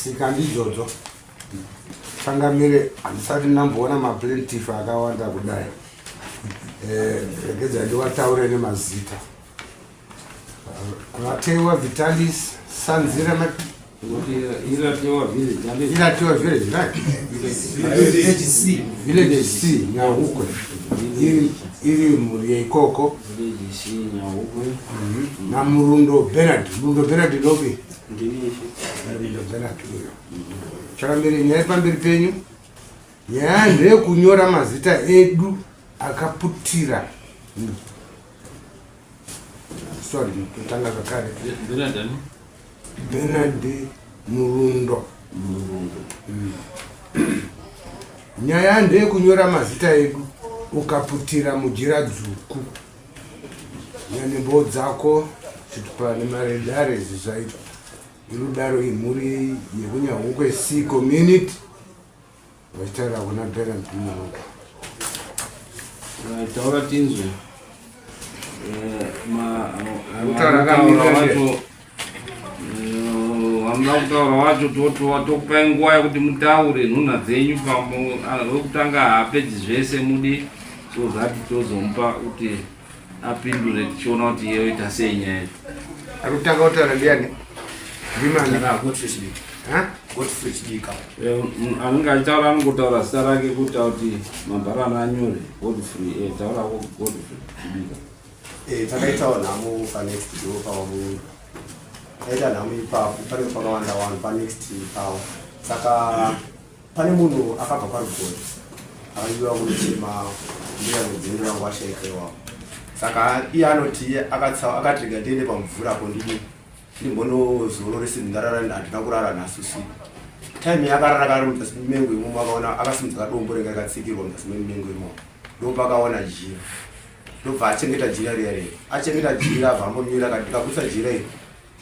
Sika ndidzodzo. Changamire, handisati ndamboona maplaintiff akawanda kudai. Eh, regedza ndiwataure nemazita. Vatewa Vitalis Sanzira Iratewa village. Iratewa village, right? Village C. Village C, Nyahukwe. Iri mhuri yeikoko. Village C, Nyahukwe. NaMurundo Bernard. Murundo Bernard ndopi? Ndini ishe. Murundo Bernard uyo. Chakamberi nyaya pamberi penyu. Nyaya ndeyekunyora mazita edu akaputira. Sorry, totanga zvakare. Bernard ani? Bernard Murundo. Murundo. Nyaya ndeyekunyora mazita edu ukaputira mujira dzvuku. Nyanemboo dzako zvitupa nemaredare zvaitwa. Irudaro imhuri yekuNyahukwe C community vachitaura kuna Bernard Murundo. Taura tinzwe. Kutaura akamira Wacho vanoda kutaura wacho tokupai nguva yekuti mutaure nhunha dzenyu. Wekutanga haapedzi zvese mudi, so that tozomupa kuti apindure, tichiona kuti iye oita sei nyaya yacho. Ari kutanga kutaura ndiani? Ndimani? Godfrey Chidika. Ha? Godfrey Chidika. Anenge achitaura anongotaura zita rake kuita kuti mabharani anyore. Godfrey, taurako Godfrey Chidika. Takaitawo nhamo panext door pavamunhu. Taita nhamo ipapo, panenge pakawanda vanhu panext pavo. Saka pane munhu akabva parugori akaiwa kunochema mbuya mudzini vangu vashaika iwavo. Saka iye anoti iye akati rega ndiende pamvura apo ndidi ndimbonozororese, ndarara, handina kurara nhasi usiku. Time yakarara kari muzasi memengo imomo, akaona akasimudza kadombo renga rakatsikirwa muzasi memengo imomo, ndopakaona jira, ndobva achengeta jira riya riya. Achengeta jira, abva ambomira, akati ndikabusa jira iri,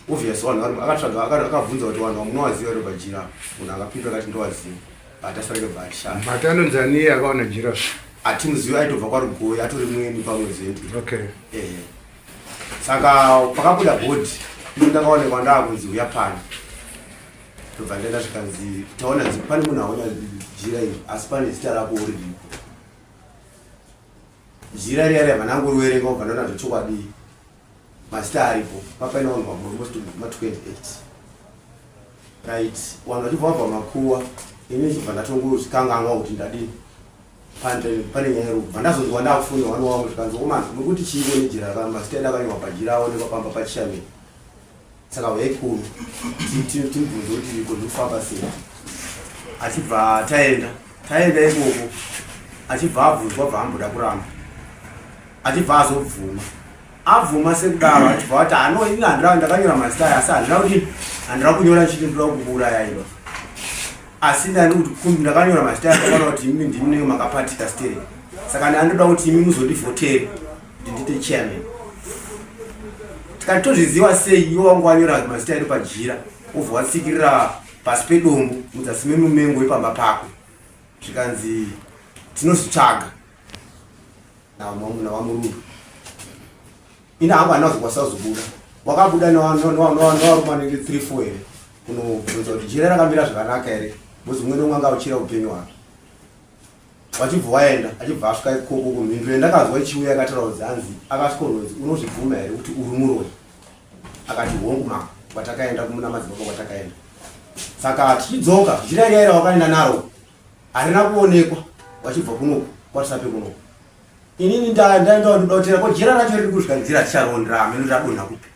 obvious vanhu vari. Akatsvaga, akabvunza kuti vanhu vamunowaziva iri pajira. Munhu akapindura akati ndowaziva, but asarege bva atishanda. Mati anonzi ani iye akaona jira? Hatimuzivi, aitobva kwaRugoyi, atori mweni pamwezendi. Okay. Saka pakabuda bhodhi ino ndakaonekwa ndaakunzi uya pano, ndobva ndaenda, zvikanzi taona pane munhu aona jira iri, asi pane zita rako riripo. Jira riya riya vanangoriwerenga, ubva ndaona zvechokwadi mazita aripo papaina vanhu almost ma28, right? Vanhu vachibva vabva makuwa, ini chibva ndatongozvikanganwa kuti ndadini pane nyaya yerubva. Ndazonzwa ndakufonera wani wangu, zvikanzi, "Omana, muri kuti chiiko nejira mazita edu akanyorwa pajira aonekwa pamba pachishamiri? Saka uyai kuno timubvunze kuti iko ndikufamba sei." Achibva taenda, taenda ikoko, achibva abvunzwa, bva amboda kuramba, achibva azobvuma. Abvuma sekudaro, achibva ati, "Ano ini handira ndakanyora mazita aya, asi handina kuti handina kunyora chiti ndoda kukuuraya iba, asi ndani kuti ndakanyora mazita aya, ndakaona kuti imi ndimi munenge makapatika stereki, saka ndandoda kuti imi muzondivhotere kuti ndiite chairman." Tikati, "Tozviziva sei iwe wangu wanyora mazita edu pajira, wobva watsikirira pasi pedombo mudzasi memumengo wepamba pako?" Zvikanzi, "Tinozvitsvaga navaMurundu." Ini hangu handina kuzokwanisa kuzobuda. Wakabuda nevarume anenge 3 4 here kunobvunza kuti jira rakamira zvakanaka here, because umwe neumwe anga uchira upenyu hwake. Wachibva waenda, achibva asvika ikoko, kumhinduro yandakanzwa ichiuya yakataura kuti hanzi akasvikononzi, "Unozvibvuma here kuti uri muroyi?" Akati, "Hongu ma." Kwatakaenda kumuna madzibaba kwatakaenda, saka tichidzoka jira riya rawakaenda naro harina kuonekwa. Wachibva kunoku kwatisape kunoku, inini ndaenda ndodotera ko jira racho riri kusvika jira ticharondera, hameno radonha kupi,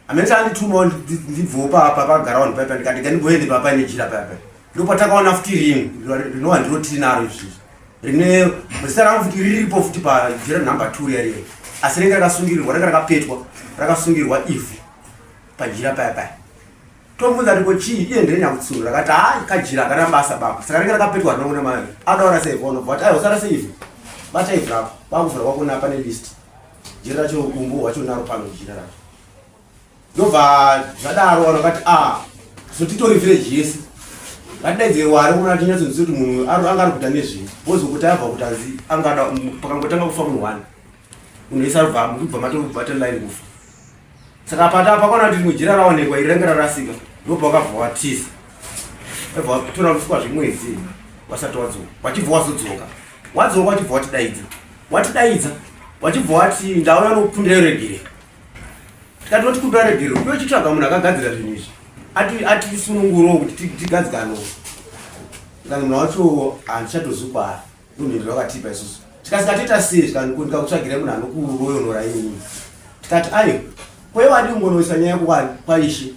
hameno. Chanditumawo ndibvowo pagara vanhu paipa, ndikati ngandimboende papa nejira paipa. Ndopatakaona futi rimwe rinova ndiro tiri naro izvizvi, rine zita rangu futi riripo futi pajira number 2 riya riya, asi ringe rakasungirirwa, ringe rakapetwa, rakasungirwa ivhu pajira paya paya. Tomubvunza ndiko chii, iye ndire nyakutsuru rakati, "Ha, kajira hakana basa baba." Saka ringe rakapetwa, rinoona mai adaura seivhu, anobva ati, "Aiwa, usara seivhu, bata ivhu rako." Kwakuvhura kwakona pane list, jira racho, umbo hwacho naro pano jira racho. Ndobva zvadaro vanhu vakati, "A, so titori village yese, ngatidaidzire wari kuona tinyatsonzisa kuti munhu anga ari kuita nezvei." Because kuti abva kuti anzi angada pakangotanga kufa munhu one, munhu wese arubva kubva matobata line kufa. Saka pata pakaona kuti rimwe jira raonekwa iri ranga rarasika, ndobva wakabva watiza. Wabva watora kusvika zvemwedzi wasati wadzoka. Wachibva wazodzoka. Wadzoka wachibva watidaidza. Watidaidza wachibva wati ndauya nokukumbira regerero. Tikati wotikumbira regerero, iwe chitsvaga munhu akagadzira zvinhu izvi. Ati atisunungurewo kuti tigadzikane. Kana munhu wacho handichatozivi kwaari. Ndomhinduro vakatipa isusu tikasika toita sei zvikanzi ndikakutsvagirai munhu anokuroyonora inini tikati ayo kwai wadii kungonoisa nyaya yako kwaishe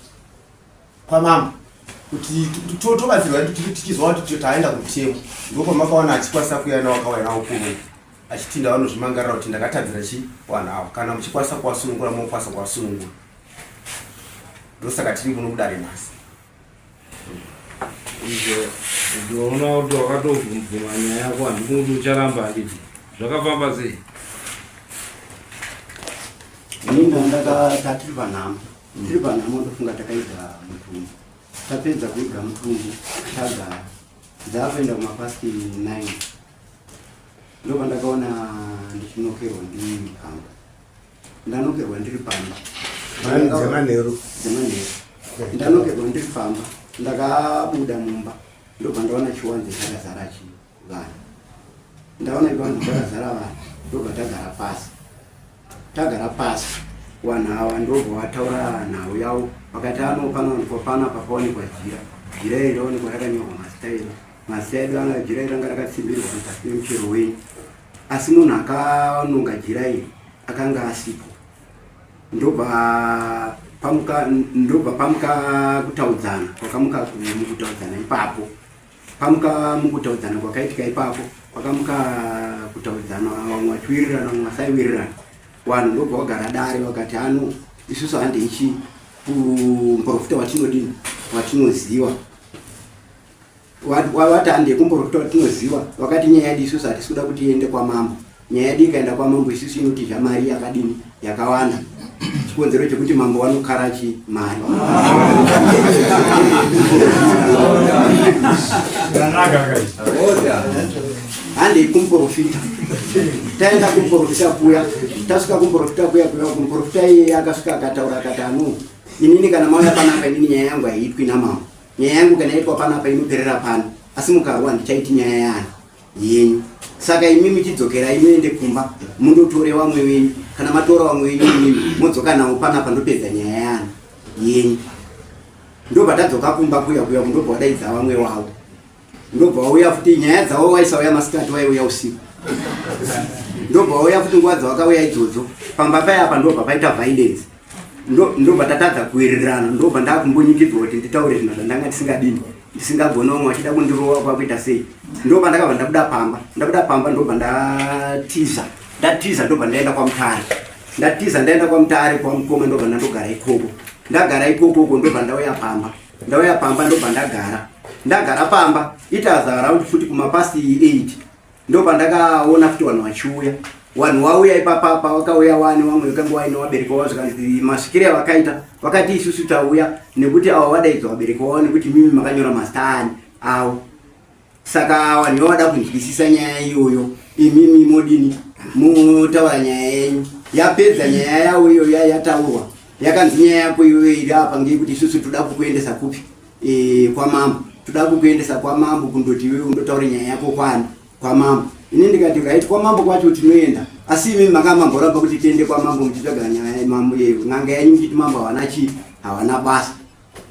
kwamambo kuti tobatsirwa tichizwa kuti taenda kumutemo ndopamakawana achikwanisa kuuya nawo akauya nawo kuno achitinda vanozvimangarira kuti ndakatadzira chi vanhu ava kana muchikwanisa kuvasunungura mokwanisa kuvasunungura ndosaka tiri kuno kudare nhasi Izvo ndinoona kuti wakatobvuma nyaya yako handifuni kuti ucharamba handiti zvakafamba sei? Ini ndakata tiri panhamo tiri panhamo ndofunga takaiga mutumbu tapedza kuiga mutumbu tagara dzakuenda kumapasti 9 ndopandakaona ndichinokerwa ndiri pamba ndanokerwa ndiri pamba dzemanheru dzemanheru ndanokerwa ndiri pamba ndakabuda mumba ndobva ndaona chiwanze chakazara chi vanhu ndaona chiwanze chakazara vanhu ndobva tagara pasi tagara pasi vanhu ava ndobva vataura nhau yavo vakati ano panowanikwa panapa pawanikwa jira jira iri rawanikwa rakanyorwa mazita edu mazita edu anga jira iri ranga rakatsimbirwa muzasi memuchero wenyu asi munhu akanonga jira iri akanga asipo ndobva pamuka ndobva pamuka kutaudzana kwakamuka mukutaudzana ipapo pamuka mukutaudzana kwakaitika ipapo kwakamuka kutaudzana vamwe vachiwirirana vamwe vasaiwirirana vanhu ndobva vagara dare vakati ano isusu handeichi kumuprofita watinodini watinoziva Wavati hande kumborota watinoziva vakati nyaya yedu isusu hatisi kuda kuti iende kwamambo. Nyaya yedu ikaenda kwamambo isusu inotidya mari yakadini yakawanda. Chikonzero chekuti mambo vanokara chi mari. Hande kumporofita. Taenda kumporofita kuya. Tasvika kumporofita kuya kuya kumporofita iye akasvika akataura akati anu inini kana mauya panapa inini nyaya yangu haiitwi namambo. Nyaya yangu kana yaitwa panapa inoperera pano, asi mukarwa handichaiti nyaya yaani yenyu. Saka imimi chidzokerai muende kumba mundotore vamwe venyu, kana matora vamwe venyu imimi modzoka navo panapa ndopedza nyaya yaani yenyu. Ndobva tadzoka kumba kuya kuya ndobva wadaidza vamwe wavo ndobva wauya futi nyaya dzavo waisauya masikati waiuya usiku ndobva wauya futi nguva dzawakauya idzodzo pamba paya apa ndobva paita violence ndobva tatadza kuwirirana ndobva ndakumbunyikidzwa kuti nditaure zvinhu zvandanga ndisingadini ndisingagoni vamwe vachida kundirova kwakuita sei ndobva ndakabva ndabuda pamba ndabuda pamba ndobva ndatiza ndatiza ndobva ndaenda kwamutare ndatiza ndaenda kwamutare kwamukoma ndobva ndandogara ikoko ndagara ikoko uko ndobva ndauya pamba ndauya pamba ndobva ndagara ndagara pamba it was around futi kumapast 8 ndopandakaona futi vanhu vachiuya vanhu vauya ipapapa vakauya wani vamwe vakanga waine vabereki vavo zvikanzi masvikire avakaita vakati isusu tauya nekuti avo vadaidzwa vabereki vavo nekuti mimi makanyora mazita ani avo saka vanhu vavada kunzwisisa nyaya iyoyo imimi modini motaura nyaya yenyu yapedza nyaya yavo iyo yataurwa yakanzi nyaya yako iyoyo iri apa ngeyekuti isusu toda kukuendesa kupi e, kwamambo toda kukuendesa kwamambo kundoti iwewe undotaura nyaya yako kwani kwamambo ini ndikati right kwamambo kwacho tinoenda asi imi manga mamboramba kuti tiende kwamambo muchitsvaga nyaya mambo n'anga yenyu muchiti mambo havana chii havana basa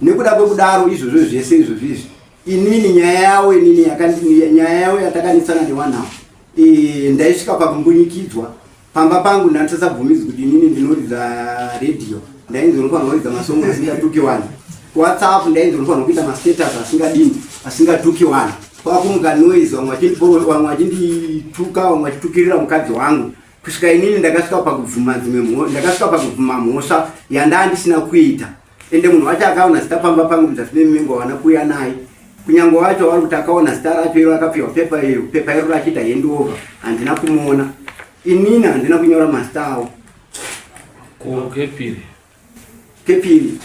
nekuda kwekudaro izvozvo zvese izvozvo izvi inini nyaya yavo inini nyaya yavo yatakanetsana nevanhu avo e, ndaisvika pakumbunyikidzwa pamba pangu ndandisasabvumidzwi kuti inini ndinoridza redhiyo ndainzi unofanira kuridza masongo asingatuki vanhu whatsapp ndainzi unofanira kuita mastatus asingadini asingatuki vanhu kwakumuka noise vamwe vachindituka vamwe vachitukirira mukadzi wangu kusvika inini ndakasvika pakubvuma dzimwe ndakasvika pakubvuma mhosva yandaa ndisina kuita ende munhu wacho akaona zita pamba pangu muzasi memumengo hawana kuuya naye kunyange wacho wari kuti akaona zita racho iro akapiwa pepa iyo pepa iro rachiita handover handina kumuona inini handina kunyora mazita awo ko kepiri kepiri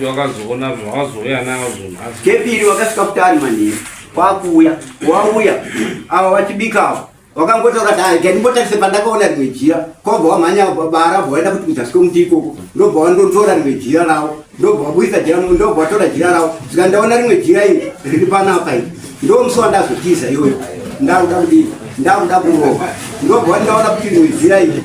eh, wakazoona zvawazouya nazvo nhasi kepiri wakasvika kuti ari manheru kwakuuya wauya ava vachibikawo Wakangotaura kuti ah, ndimbotarise pandakaona rimwe jira, kwabva wamhanya bara bva waenda kuti kuzasi kwemuti ikoko, ndobva wandotora rimwe jira ravo, ndobva waburitsa jira, ndobva watora jira ravo, zvika ndaona rimwe jira iri riri panapa iri, ndo musi wandazotiza iyoyo, ndakuda kudii, ndakuda kurohwa, ndobva ndaona kuti rimwe jira iri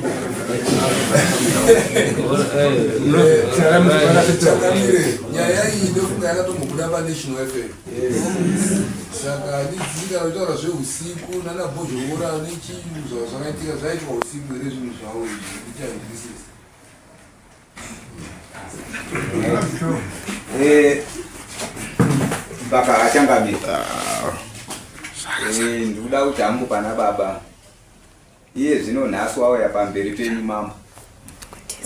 Nyaya iyi ndofunga yakatombobuda paNational FM. Saka handizivi kana kutaura zveusiku nana bhozhongora nechii zvava zvakaitika zvaitwa usiku here zvinhu zvavo izvi ndichanzwisisa. Eh, baka achangamira eh, ndikuda kuti hangu pana baba Iye zvino nhasi wauya pamberi penyu mambo,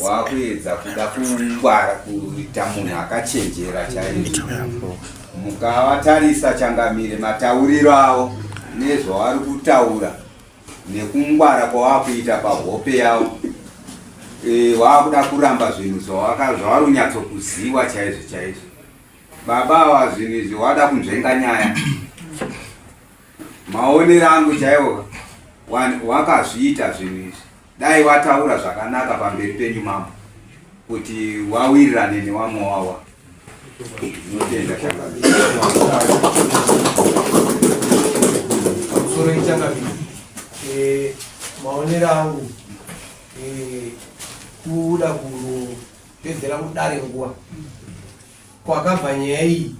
wakuedza kuda kungwara kuita munhu akachenjera chaizvo. Mukavatarisa changamire matauriro avo nezvavari kutaura nekungwara kwawakuita pahope yavo e, wakuda kuramba zvinhu zvavari kunyatsokuziwa chaizvo chaizvo. Baba ava zvinhu izvi wada kunzvenga nyaya Maonero angu chaiwo wakazviita zvinhu izvi dai wataura zvakanaka pamberi penyu mambo kuti wawirirane newamwe wawa notenda changamire. Pamusoro changamire, eh, maonero angu eh, kuda kunopedzera kudare nguva kwakabva nyaya iyi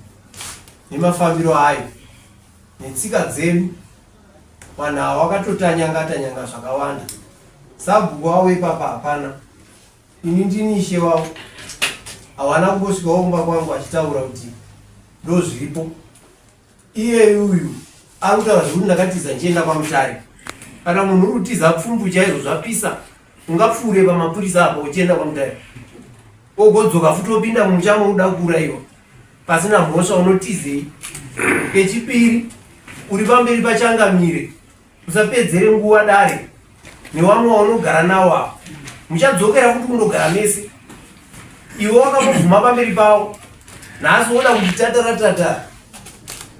nemafambiro ayo Netsika dzedu vanhu ava vakatotanyanga tanyanga zvakawanda. Sabhuku wavo ipapa hapana. Ini ndini ishe wavo. Havana kumbosvikawo kumba kwangu achitaura kuti ndozviripo. Iye uyu ari kutaura zvekuti ndakatiza ndichienda kwaMutare. Kana munhu uri kutiza pfumbu chaizvo zvapisa ungapfuure pamapurisa apa uchienda kwaMutare. Ogodzoka futi wopinda mumusha mauda kuuraiwa. pasina mhosva unotizei kechipiri uri pamberi pachangamire usapedzere nguva dare newamwe waunogara nawo apo muchadzokera futi kundogara mese iwe wakamubvuma pamberi pavo nhasi woda kuti tataratata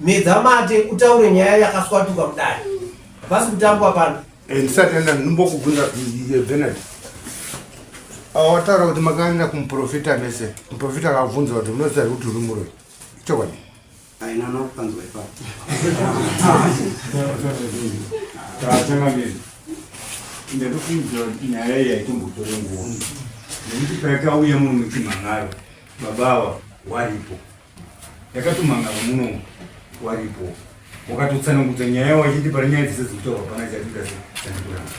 medza mate utaure nyaya yakaswatuka mudare hapasi kutambwa pano Eh, ndisati enda ndimbokubvunza Bernard ah, wataura kuti makaenda kumuprofita mese muprofita akabvunza kuti munoziva here kuti uri muroyi ichokwadi aina nokupanzwa ipapo Changamire, ndatofungidzira kuti nyaya iyi haitombotore nguva nekuti payakauya muno muchimhan'aro baba ava waripo yakatomhangana muno waripo wakatotsanangudza nyaya wachiti pane nyaya dzese dzikutaurwa pana chatiita sesandikuramba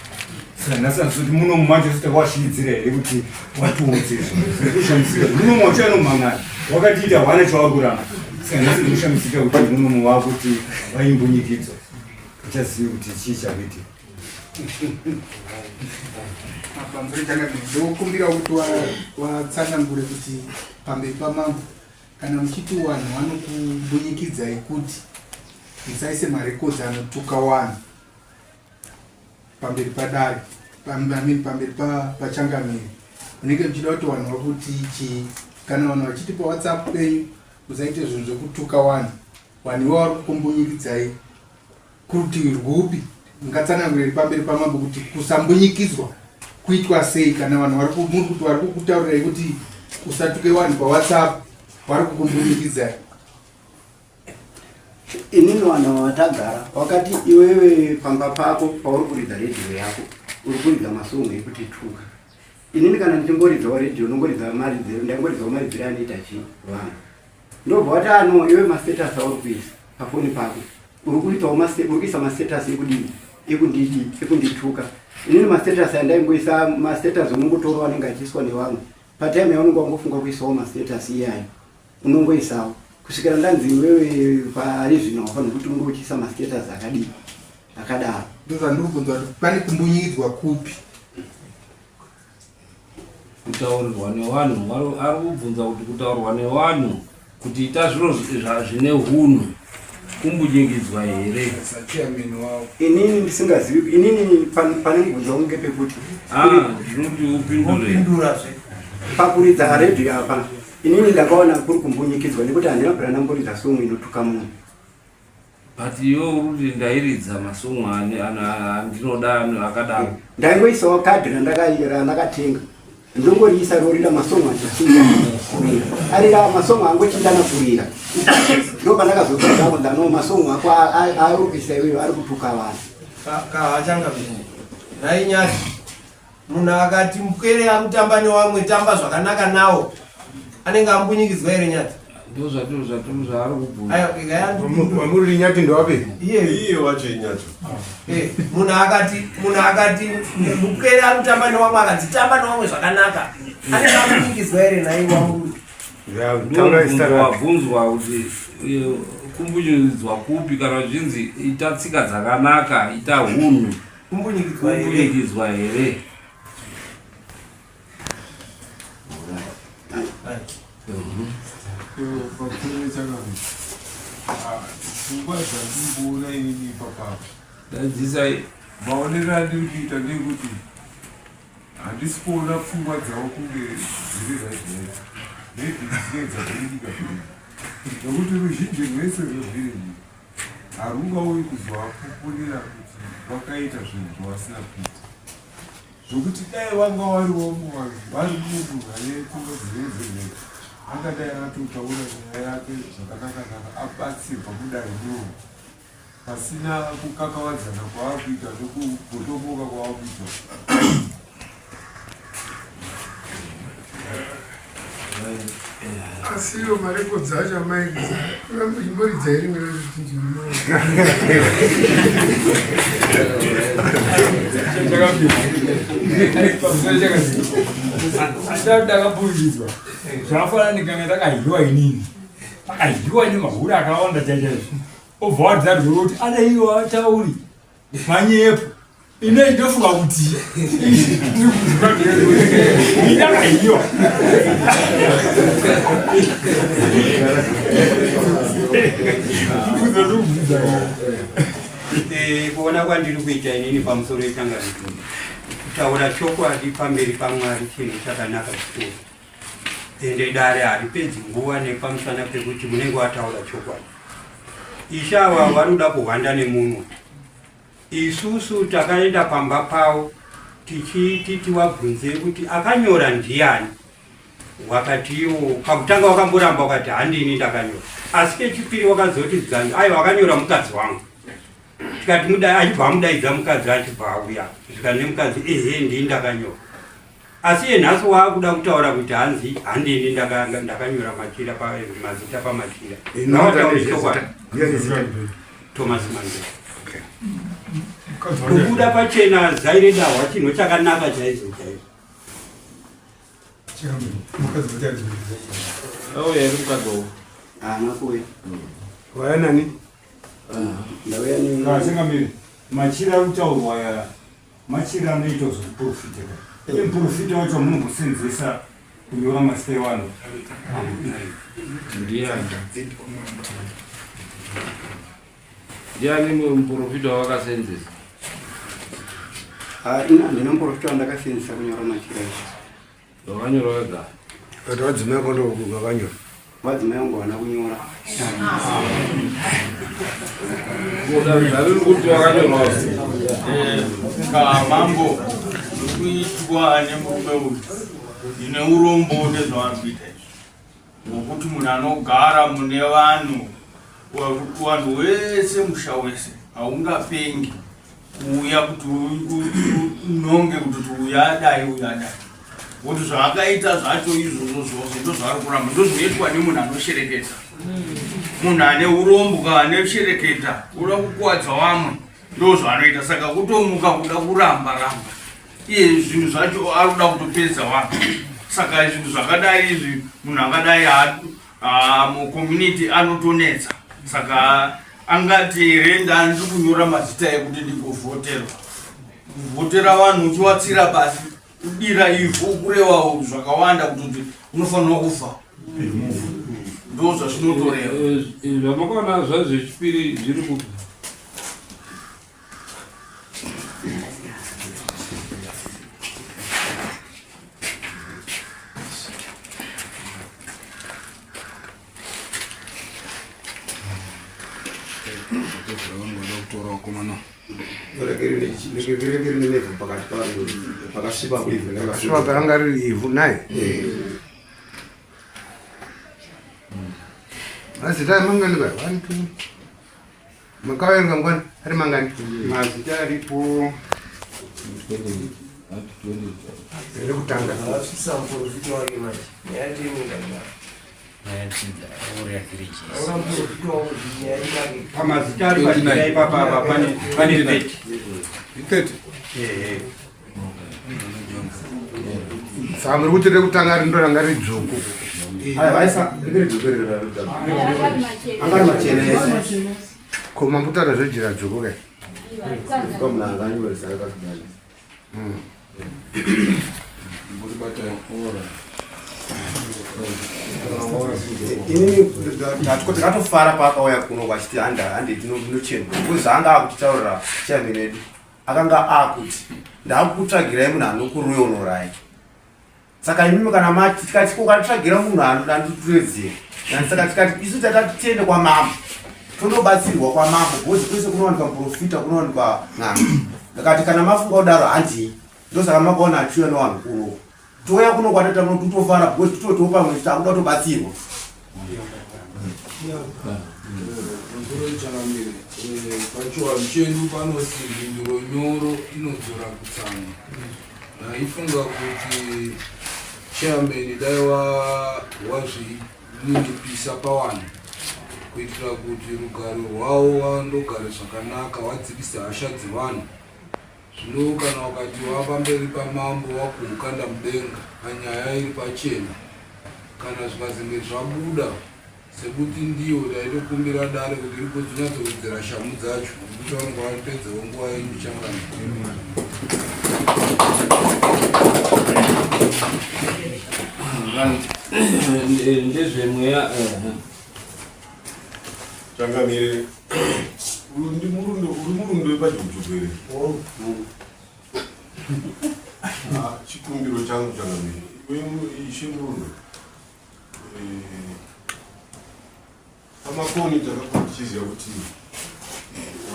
saka nhasi handisi kuti muno macho sisi takawashiidzira here kuti watiudze zvinoshamisika muno macho anomhangana wakatiita hwana chavari kuramba saka nhasi ndinoshamisika kuti muno wakuti vaimbunyikidzwa uchazivi kuti chii chakuitika ndokumbira kuti watsanangure kuti pamberi pamambo Kana muchiti wanhu wanokumbunyikidzai kuti musaise marekodzi anotuka wanhu pamberi padare pamberi pamberi pachangamire munenge muchida kuti wanhu wakuti chii kana vanhu vachiti pawhatsapp penyu musaite zvinhu zvekutuka wanhu vanhu ivo vari kukumbunyikidzai Kurutivi rwupi mungatsanangurira pamberi pamambo kuti kusambunyikidzwa kuitwa sei kana vanhu vari muri kuti vari kukutaurirai kuti usatuke vanhu pawhatsapp vari kukumbunyikidzai? Inini vanhu vatagara wakati iwewe pamba pako pauri kuridza redhiyo yako uri kuridza masongo ekuti tuka. Inini kana ndichingoridzawo redhiyo ndongoridza maridziro ndaingoridzawo maridziro anoita chii vanhu. Ndobva wati ano iwe mastatus auri kuisa pafoni pako uri kuitawo uri kuisa mastatus ekudii ekundidii ekundituka inini mastatus andaingoisa mastatus unongotorwa anenge achiiswa nevamwe patime yaunenge wangofunga kuisawo mastatus iyayo unongoisawo kusvikira ndanzi iwewe pari zvino wafanira kuti unge uchiisa mastatus akadii akadaro ndozvandiri kubvunza kuti pane kumbunyikidzwa kupi Kutaurirwa nevanhu ari kubvunza kuti kutaurirwa nevanhu kuti ita zviro zvine hunhu kumbunyikidzwa here? Inini ndisingazivi inini pane mubvunzo wangu ngepekuti ah, ndinoti upindure pakuridza redhiyo apa inini ndakaona kuri kumbunyikidzwa nekuti handina kubvira ndamboridza song inotuka munhu. But iwe uri kuti ndairidza masong andinoda akadaro. Ndaingoisawo kadhi randakatenga ndongoriisa rorira masong achichinja kurira arira masong angochinjana kurira ndopandakazotsvaga ndano masong ako aari kuisa iweyo ari kutuka vanhu. Kahachanga nhai Nyati munhu akati mupwere akutamba newamwe tamba zvakanaka nawo anenge ambunyikidzwa here Nyati? Ndozvatozvatozvaari kubvunza. Wamuri Nyati ndowapi? Iye wacho iNyati. Eh, munhu akati munhu akati mupwere akutamba newamwe akati tamba newamwe zvakanaka anenge ambunyikidzwa here nhai wamuri? Wabvunzwa kuti eh, kumbunyikidzwa kupi kana zvinzi ita tsika dzakanaka ita hunhu kumbunyikidzwa here? Pfungwa dzandimboona inini ipapapa dadzisai maonero andiri kuita ndeyekuti handisi kuona pfungwa dzavo kunge dziri right right maybe dzinenge dzavhiringika vhiringa nokuti ruzhinji rwese rwevhiringi harungauyi kuzovapupurira kuti vakaita zvinhu zvavasina kuita zvokuti dai vanga vari vamwe vanhu vari munhu ane pfungwa dzinenge dziri right angadai atotaura nyaya yake zvakanakanaka abatsirwa mudare munomu pasina kukakavadzana kwaakuita nekugotomoka kwaakuita. Asi iwo marekodzi acho amairidza imboridza rimwe ndakabvunzidzwa zvakafanana nekanga ndakahiwa inini akadyiwa nemahure akawanda chaizvo obva waridza rwero kuti adaiwa tauri manyepo ine ndofunga kuti ndakadyiwa eh, kuona kwandiri kuita inini pamusoro yechangamiro kutaura chokwadi pamberi pamwari chinhu chakanaka zvikuru Ende dare haripedzi nguva nepamusana pekuti unenge wataura chokwadi. Ishe ava vanoda kuhwanda nemunwe. Isusu takaenda pamba pavo tichiti tiwabvunze kuti akanyora ndiyani. Wakati iwo pakutanga wakamboramba wakati handini ndakanyora. Asi kechipiri wakazoti dzanzi aiwa akanyora mukadzi wangu. Tikati muda achibva amudaidza mukadzi achibva auya. Zvikanzi nemukadzi ehe ndini ndakanyora. Asi iye nhasi waakuda kutaura kuti hanzi handini ndakanyora machira mazita pamachira. Ngavataure chokwadi. Thomas Mandela. Kubuda pachena zai redahwa chinhu chakanaka chaizvo chaizvo. Auya here mukadzi wako? Haana kuuya. Waya nani? Ndauya ne Changamire, machira ari kutaurwa aya Machira anoitwa zvekuprofita ka. Iye muprofita wacho wamunombosenzesa kunyora mazita evanhu. Ndiani? Ndiani muprofita wawakasenzesa? Ah, ini handina muprofita wandakasenzesa kunyora machira izvi. Wakanyora wega? But vadzimai vako ndo vakanyora. Vadzimai vangu havana kunyora. Zvariri kuti wakanyora. Eh, Kamambo kuitwa nemurume uyu ndine urombo nezvavari kuita izvi ngokuti munhu anogara mune vanhu vanhu wese musha wese haungapengi kuuya kuti unonge kuti kuti uyu adai uyu adai ngokuti zvaakaita zvacho izvozvo zvose ndozvaari kuramba ndozvinoitwa nemunhu anoshereketa munhu ane urombwa anoshereketa uda kukuwadza vamwe ndozvaanoita saka kutomuka kuda kuramba ramba iye zvinhu zvacho ari kuda kutopedza vanhu saka zvinhu zvakadai izvi munhu akadai Ah, mucommunity anotonetsa saka angati here ndandiri kunyora mazita ekuti ndigovhoterwa kuvhotera vanhu uchiwatsira pasi kudira ivhu kurewawo zvakawanda kutoti unofanirwa kufa ndo zvazvinotoreva eh, eh, zvamakaona zvazvechipiri zviri kupi Tora vakomana. Rinenge rine nevhu pakati paro pakasviba ivhu. Pakasviba paranga riri ivhu naye. Mazita mangani ba? 1 2 Makaverenga mngwani ari mangani? Mazita aripo rekutanga. Asvitsa muprofita wake manje. Nyaya yacho inoenda kudaro. Aona muprofita wako kuti nyaya inake. Pamazita ari pajira ipapa apa pane pane 30. 30. Ehe. Saka muri kuti rekutanga rindo ranga riri dzvuku. Aya vaisa ringe ridzvuku riri Anga ari machena ese. Ko mambutaura zvejira dzvuku kai? Kwa munhu anga anyoresa akakudai. Inini ndakatofara paakauya kuno vachiti hande hande tinochena because zvaanga akutitaurira chairman edu akanga akuti ndakukutsvagirai munhu anokuroyonorai saka imimi kana mati tikati ukatsvagira munhu anondituedzera saka tikati isu takati tiende kwamambo tonobatsirwa kwamambo because kwese kunowanikwa muprofita kunowanikwa n'anga ndakati kana mafunga kudaro handii ndosaka makaona achiuya nevanhu kuno touya kuno kwatoita kuno totofara because titotiwo pamwe takuda kutobatsirwa Musoro changamire, pachivanhu chedu panoti mhinduro nyoro inodzora kutsamwa. Ndaifunga kuti chairman dai wazvininipisa pavanhu kuitira kuti rugare rwavo vandogare zvakanaka vadzikise hasha dzevanhu. Zvino kana ukati wapamberi pamambo wakuhukanda mudenga panyaya iri pachena kana zvikazenge zvabuda sekuti ndiyo taitokumbira dare kuti rigozonyatsowedzera shamhu dzacho nekuti vanenge vapedzawo nguva yenyu changana. Right. Ndezvemweya. Changamire, uyu ndi murundo, uri murundo wepajukujuku here? Ah, chikumbiro changu changamire, iwe ishe murundo, eh, pamakoni takakura tichiziva kuti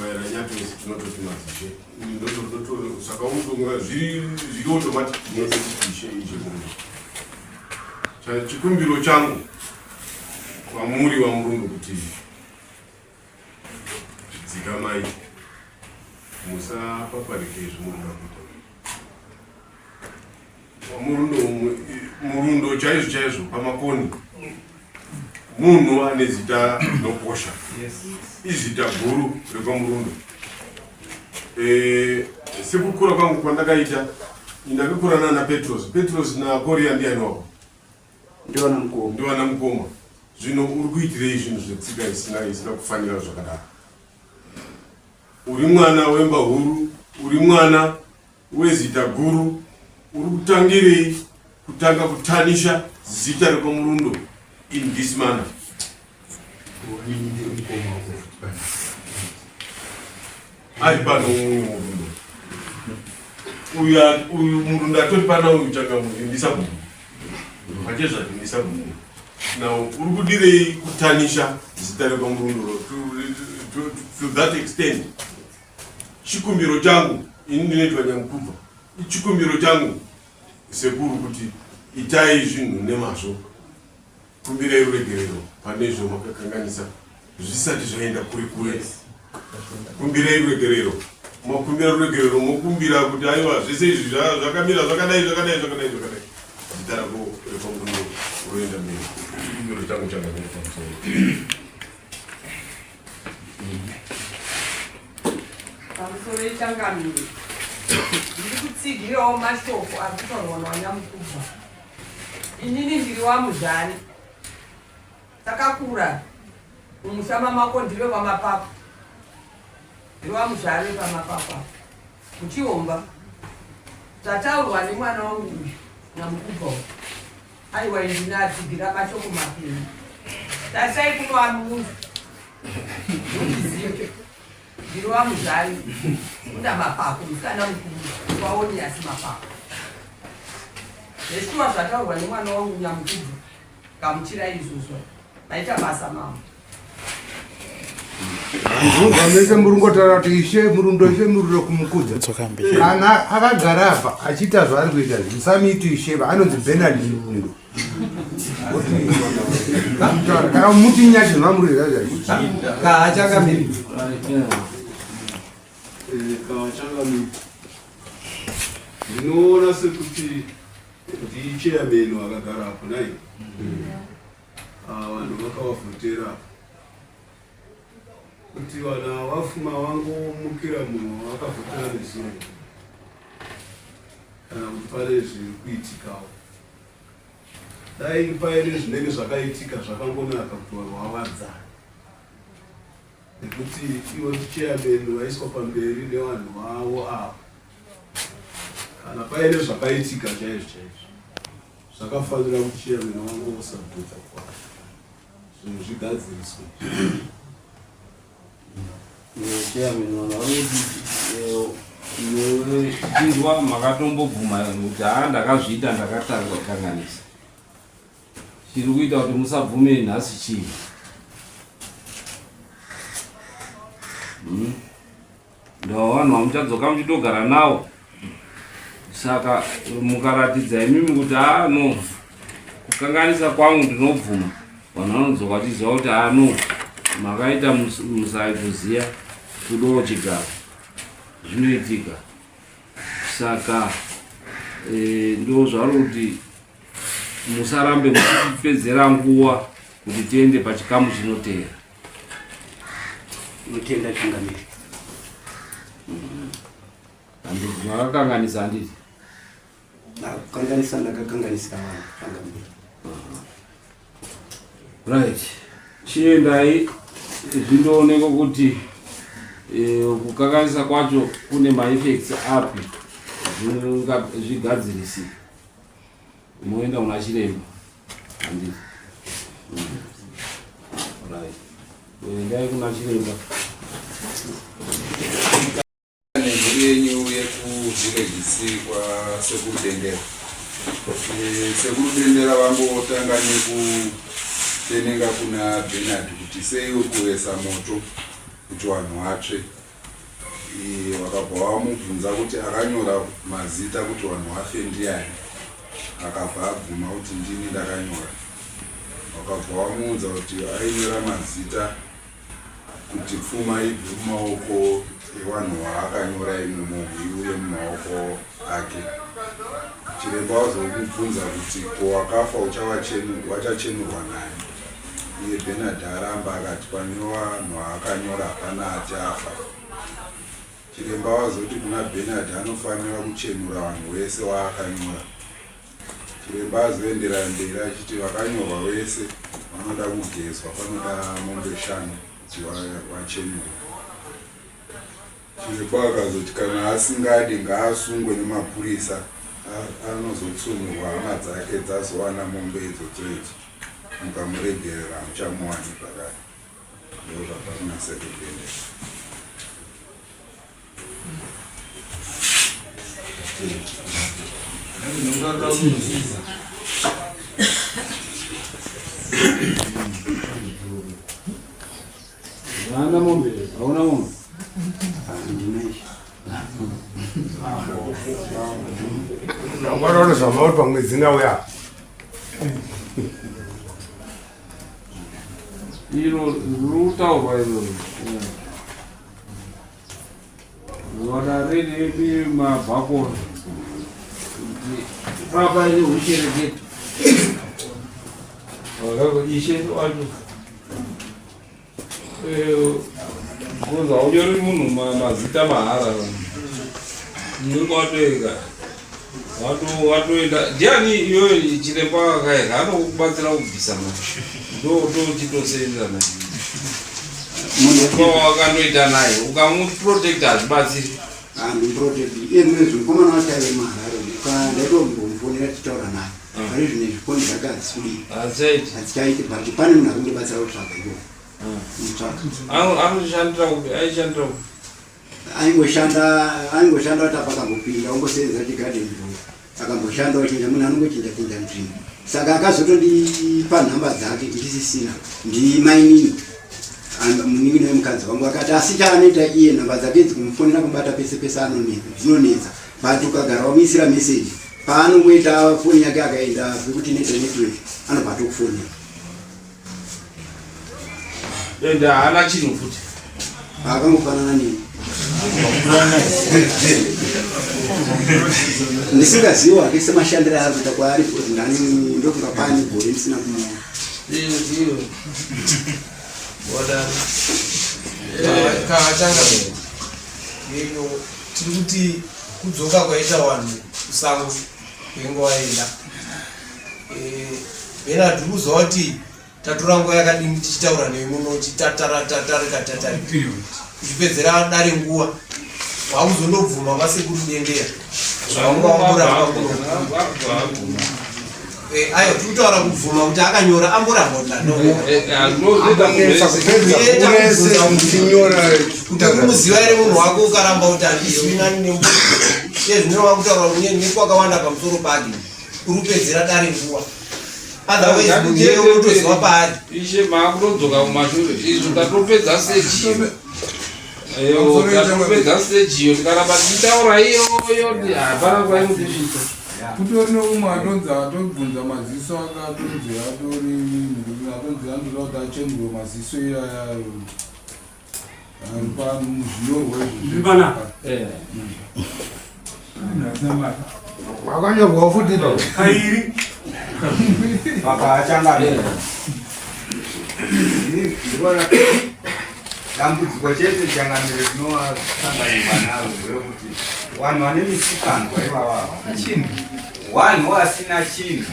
waera nyatose tinototi madzishe saka unotonga zviri zviri automatic tinototi ishe ishe murundo. Chikumbiro changu kwamuri vamurundu kuti dzikamai musapaparike izvi munoda kuita murundo murundo chaizvo chaizvo pamakoni munhu ane zita rinokosha izita guru rekwamurundo e, sekukura kwangu kwandakaita ndakakura nana petros petros nakoria ndiani wako Ndiwana mukoma. Ndiwana mukoma. Zvino uri kuitirei zvinhu zvetsika isina isina kufanira zvakadaro? Uri mwana wemba huru, uri mwana wezita guru, uri kutangirei kutanga kutanisha zita rekwamurundo in this manner? Ari pano murundo. Uyu uyu murundo atori pana uyu changamire ndisabhuku. Pachezvati ndisabhuku. Now uri kudirei kutanisha zita rekwamurundo to that extent? Chikumbiro changu ini ndinoitwa Nyamukubva. Chikumbiro changu sekuru kuti itai zvinhu nemazvo. Kumbirai ruregerero pane izvo makakanganisa zvisati zvaenda kure kure. Kumbirai ruregerero. Makumbira ruregerero mokumbira kuti aiwa zvese izvi zvakamira zvakadai zvakadai zvakadai zvakadai. Zita rako repamurume roenda mberi. Chikumbiro changu chakamira pamusoro. Pamusoro ichangamire. Ndiri kutsigirawo mashoko ari kutaurwa naVaNyamukubva. Inini ndiri waMuzvani. Takakura mumusha mamako ndiri wepamapako. Ndiri waMuzvani wepamapako apa. Muchihomba. Zvataurwa nemwana wangu uyu Nyamukubva uyu. Aiwa ini ndinatsigira mashoko mapenyu. Tarisai kuno wamunhu. Undizive. Ndiri wamuzvari. Kunda mapako musikana mukuru. Kwaoni asi mapako. Zveshuwa zvataurwa nemwana wangu Nyamukubvu. Gamuchirai izvozvo. Maita basa mama. Ndinobva mese muri ngotaura kuti ishe murundo ishe murundo kumukudza. Kana akagara apa achiita zvaari kuita izvi, musamuiti ishe anonzi Bernard Murundo. Kana muti nyachi zvamuri zvazvo. Kaachangamiri. Kawachangamiri, ndinoona sekuti ndichairman wakagara apo nai. Ah, vanhu vakavavhotera apo kuti vana vafuma vangomukira munhu wavakavhotera nezuro, kana kuti pane zviri kuitikawo. Dai paine zvinenge zvakaitika, zvakangonaka kuti vanhu vawadzane, nekuti ivo chairman vaiswa pamberi nevanhu vavo ava. Kana paine zvakaitika chaizvo chaizvo, zvakafanira kuti chairman vangosabvunza kwa zvinhu zvigadziriswe. Chairman, vanhu vari kuti chinzwa makatombobvuma kuti haa, ndakazviita, ndakatanga kukanganisa. Chiri kuita kuti musabvume nhasi chii? Ndava vanhu vamuchadzoka muchitogara nawo, saka mukaratidza imimi kuti haa, no, kukanganisa kwangu ndinobvuma, vanhu vanodzoka vachiziva kuti haa, no, makaita musaitoziva kudawo chigaro, zvinoitika. Saka ndo zvari kuti musarambe muchipedzera nguva kuti tiende pachikamu chinoteera. Notenda, changamiri. Handiti makakanganisa, handiti? Kukanganisa ndakakanganisa vanhu, changamiri. Right, chiendai zvindoonekwa kuti kukanganisa kwacho kune maeffects api, zvigadzirisike. Moenda kuna chiremba, handiti? Right, endai kuna chiremba. Nemhuri yenyu yekuvillage C kwaSekuru Dendera. Sekuru Dendera vangotanga nekutenenga kuna Bernard kuti sei uri kuvesa moto kuti vanhu vatsve. Vakabva vamubvunza kuti akanyora mazita kuti vanhu vafe ndiani. Akabva abvuma kuti ndini ndakanyora. Vakabva vamuudza kuti ainyora mazita kuti pfuma ibve mumaoko evanhu vaakanyora imomo iuye mumaoko ake. Chiremba wazomubvunza kuti ko wakafa wachachenurwa nani. Iye Bernard aramba, akati pane vanhu vaakanyora hapana ati afa. Chiremba wazoti kuna Bernard anofanira kuchenura vanhu vese waakanyora. Chiremba azoenderera mberi achiti vakanyorwa vese vanoda kugezwa, panoda mombe 5 kuti vachenurwe. Chiremba akazoti kana asingadi ngaasungwe nemapurisa, anozotsunurwa hama dzake dzazowana mombe idzodzo idzo. Mukamuregerera hamuchamuwani zvakare. Ndo zvabva kuna Sekuru Dendera. Haana mombe, hauna mombe. Handina izvi. Mangwana unozama uri pamwedzi nauya. Iro riri kutaurwa iro vana riri mabhakona kuti papa ine ushereketo ishe wacho kuzi haunyori munhu mazita mahara, unenge watoenda watoenda. Ndiani iyoyo chiremba akaenda anokubatsira kubvisa mari, ndo tochitosenza naye. Munhu wakandoita naye ukamuprotecta hazvibatsiri. Handimuprotect iye mwezvi mukomana wacho aive muHarare, ndaitombomfonera tichitaura naye. Pari zvino izvi foni dzake hadzisi kudii, Hadzichaiti. Hadzichaiti, but pane munhu ari kundibatsira kutsvaga ikoko, mutsvaga. Anoshandira kupi? Aishandira kupi? Aingoshanda kuti apa akambopinda ongosenza chigarden boy, akamboshanda ochinja, munhu anongochinja chinja nzvimbo. Saka akazotondipa nhamba dzake ndisisina, ndimainini. Munin'ina wemukadzi wangu akati asi chaanoita iye nhamba dzake idzi kumufonera kubata pese pese anonetsa dzinonetsa but ukagara wamuisira message paanongoita foni yake akaenda pekuti inoita network anobva atokufonera. Ende haana chinhu futi. Akangofanana neni. Ndisingaziwa hake semashandiro aari kuita kwaari because ndani ndofunga paane gore ndisina kumuona. Iyo. Wadaro. Kachanga iyo tiri kuti kudzoka kwaita vanhu kusango kwenge waenda. Bernard uri kuziva kuti tatora nguva yakadini tichitaura newe muno chitatara tatarika tatarika uchipedzera dare nguva wakuzondobvuma kwasekuru dendera zvaunga wamboramba kuno. Ayo tiri kutaura kubvuma kuti akanyora amboramba kuti kuti uri muziva here munhu wako ukaramba kuti handizivi nani nembu iye zvinoreva kutaura nekwakawanda pamusoro pake uri kupedzera dare nguva otherwise munhu iyeye unotoziva paari. Ishe maakutodzoka kumashure izvo tatopedza stage iyo. Tatopedza stage iyo tikaramba tichitaura iyoyo hapana kwainotisvitsa. Kutori neumwe atonzi atobvunza maziso ake atonzi atori atonzi anotoda kuti achenurwe maziso iyaya ari pamuzvinyorwa izvi. Wakanyorwawo futi ipapo. Kairi. Papa achangamira. Ndikuona dambudziko chete changamire rinosanganikwa naro nderekuti vanhu vane misikanzwa ivava vanhu vasina chinhu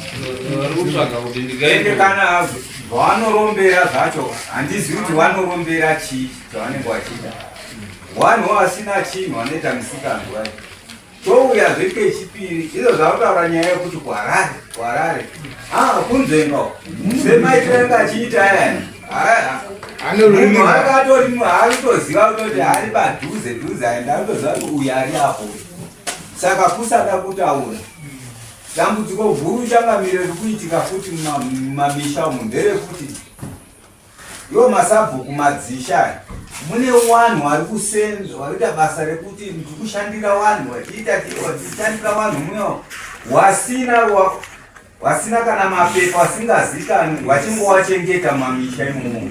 Vari kutsvaga kuti ende kana vavanorombera zvacho handizivi kuti vanorombera chii chavanenge vachiita. Vanhu vasina chinhu vanoita misikanzwa iyi. Touyazve kechipiri izvo zvakutaura nyaya yekuti kuHarare kuHarare ah kunzvenga semaitiro anga achiita ayani munhu akatori aritoziva kutoti ari padhuze dhuze aenda aritoziva kuti uyu ari apo saka kusada kutaura. Dambudziko guru changamire riri kuitika futi mumamisha umu nderekuti iwo masabhuku madzisha aya mune wanhu vari kusenza varikuita basa rekuti ndiri kushandira wanhu vachiita vachishandira wanhu mune wasina wasina kana mapepa vasingazikanwi vachingowachengeta mumamisha imomo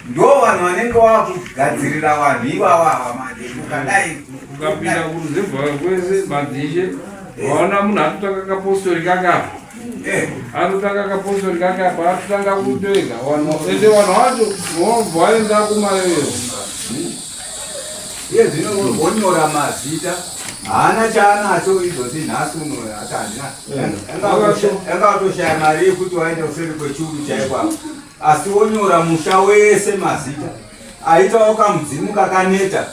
ndo vanhu vanenge vakugadzirira vanhu ivava ava manje ukadai Ukapinda kuruzevha kwese madzishe waona munhu atotanga kapostori kakapa atotanga kapostori kakapa atotanga kutoega vanhu ende vanhu vacho vobva vaenda kumayoyo. Iye zvino wonyora mazita haana chaanacho izvozvi nhasi uno ati handina anga atoshaya mari yekuti waenda kuseri kwechuru chaiko asi wonyora musha wese mazita aitawo kamudzimu kakaneta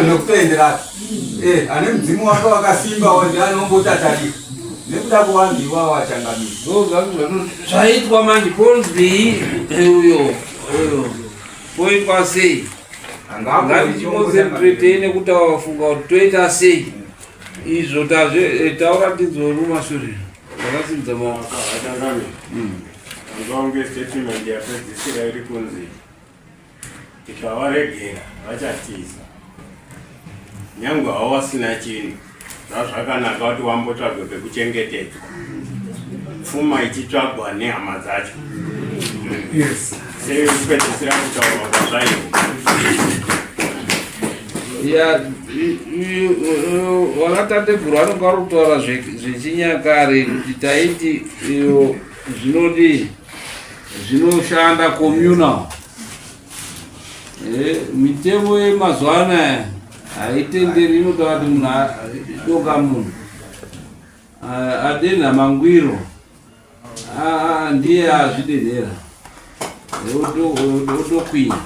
nekutoenderana ane mudzimu wake wakasimba ndi anombotatarika nekuda kuvanhu ivavo achangamira. Zvaitwa manje ponzwei uyo uyo poitwa sei ngatichiconcentrate nekuti wafunga kuti toita sei izvo tazve taura tinzoruma shure zvakasimudza maoko. Angaunge statement yapedzisira iri kunzi tikawaregera vachatiza nyangwe havo vasina chinhu zvazvakanaka kuti wambotsvagwe pekuchengetedzwa pfuma ichitsvagwa nehama dzacho sekupedzisira kutaurwa kwazvaivo. Ya vakatateguru vanonga vari kutaura zvechinyakare kuti taiti iyo zvinodii zvinoshanda communal. Mitemo yemazuva anaya haitenderi inotaura kuti munhu doka munhu adenha mangwiro ndiye azvidenhera otokwinya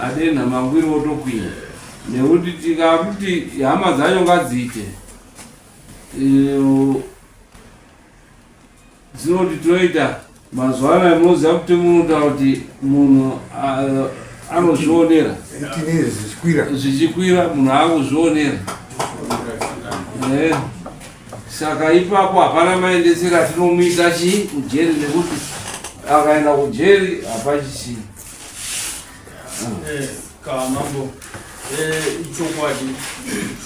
adenha mangwiro otokwinya nekuti tikakuti hama dzacho ngadziite dzinoti toita mazuva anaya munoziva kuti munotaura kuti munhu anozvionera zvichikwira munhu akuzvionera. Saka ipapo hapana maendesero atinomuisa chii mujeri nekuti Akaenda kujeri hapachisii. Eh, kamambo eh, ichokwadi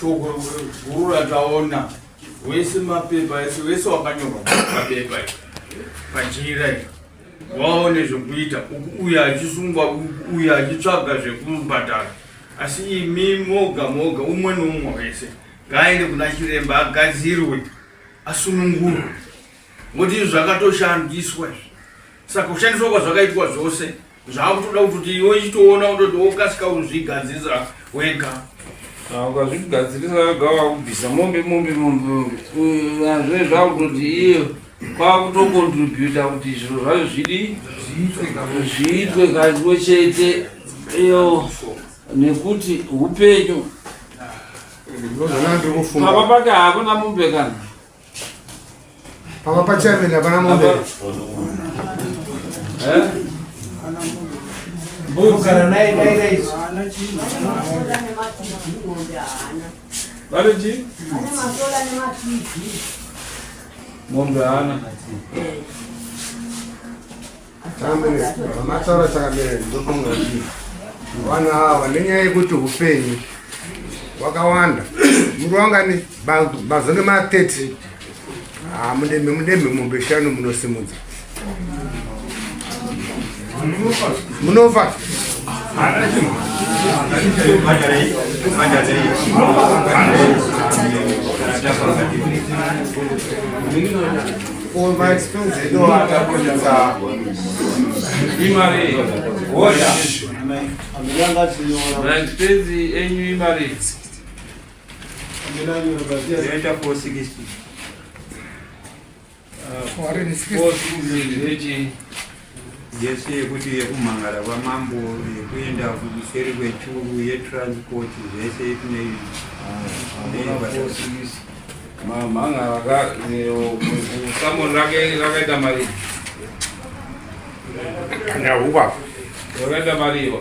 shoko guru rataona wese mapepa ese wese wakanyorwa papepa pajira waone zvekuita uyu achisungwa uyu achitsvaga zvekubhadhara asi imi moga moga umwe neumwe wese ngaaende kuna chiremba agadzirwe asunungurwe ngokuti izvi zvakatoshandiswa izvi saka kushandiswa kwazvakaitwa zvose zvakutoda kutoti iwe ichitoona kutoti wokasika kuzvigadzirisa wega ah, ukazvigadzirisa wega wakubvisa mombe mombe mombe mombe azve zvakutoti iye kwakutokontributa kuti zviro zvacho zvidi zviitwe kamwe chete iyo nekuti upenyu papa pake hakuna mombe kana Papa pachairman hapana mombe. Eh? Mbugara naye naye naye. Vane chii? Mombe haana. Mataura chakamira ndofunga kuti vanhu ava nenyaya yekuti upenyu wakawanda muri wangani mazone ma 30 ah, mudemhe mudemhe mombe shanu munosimudza munofa For my expense edu akaburitsa imari oda maexpense enyu imari Yoita 460. 460 yese yekuti yekumhangara kwamambo yekuenda kuseri kwechuru yetransport zvese tine mamhangara ka samoni rake rakaita mari Nyahuka. Rakaita mari iwa.